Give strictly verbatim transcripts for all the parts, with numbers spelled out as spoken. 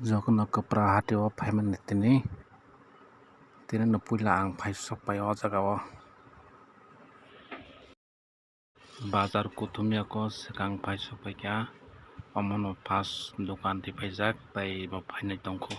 Jokhon no kwpra hati o phaimani tini, tini no puila ang phai sok pai o jaga o. Bazar kuthumya ko swkang phai sok pai kha, omo no first dukan twi phaijak tei bo phainai tongkho.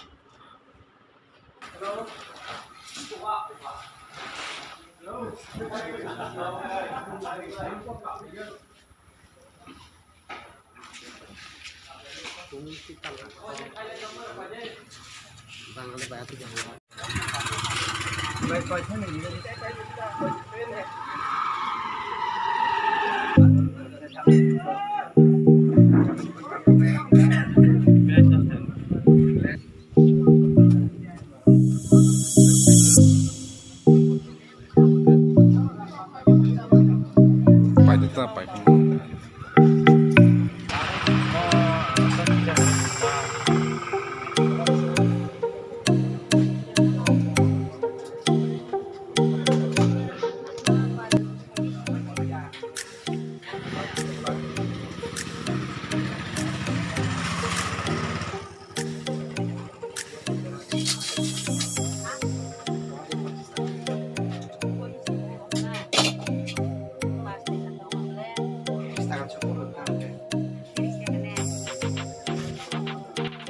Pai de ta pai.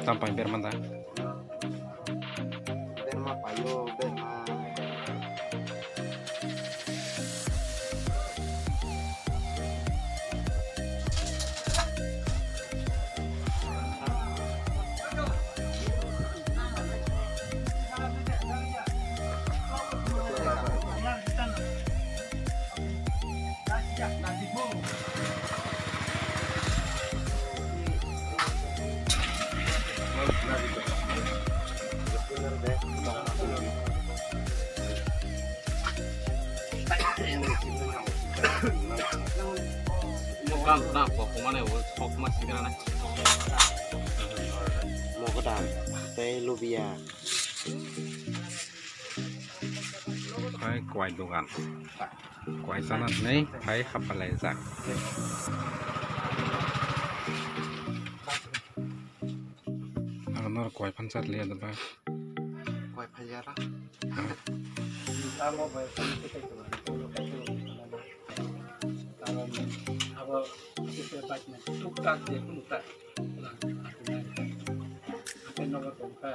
Tampang bermanda. Berma payo, berma. Mogodam tei lubia. Hai kwai dogan. Kwai sana nei hai hapalai jak. Ang nor kwai phan chat liya da ba. Kwai phai ya ra. Tamo bai phan chat liya da ba. Tamo abo chat liya ba. Tuk tak de tuk tak. Hape nogo tongkha.